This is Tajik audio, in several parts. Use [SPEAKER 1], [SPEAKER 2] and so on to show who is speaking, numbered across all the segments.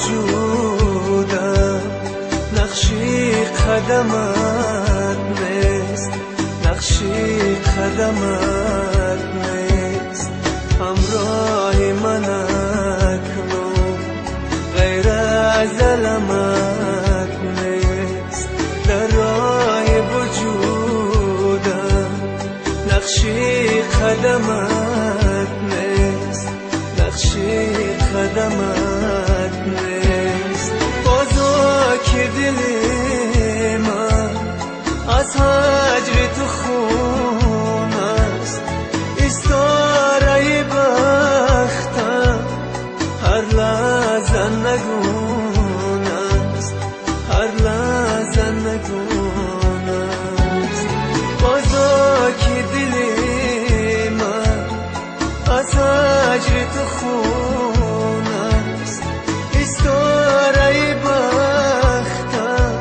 [SPEAKER 1] вуҷудам нақши қадамат нест, нақши қадамат нест. Ҳамроҳи ман акнун ғайр аз аламат нест. Дар роҳи вуҷудам нақши қадамат нест, нақши қадамат нест. Бозо ки дили ман аз ҳаҷри ту хун аст, истораи бахтам ҳар лаҳза нагун аст, ҳар лаҳза нагун аст. Бозо ки дили ман аз ҳаҷри ту хун аст, истораи бахтам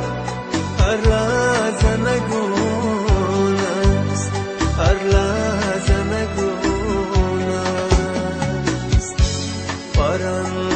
[SPEAKER 1] ҳар лаҳза нагун аст, ҳар лаҳза нагун аст. Паранда.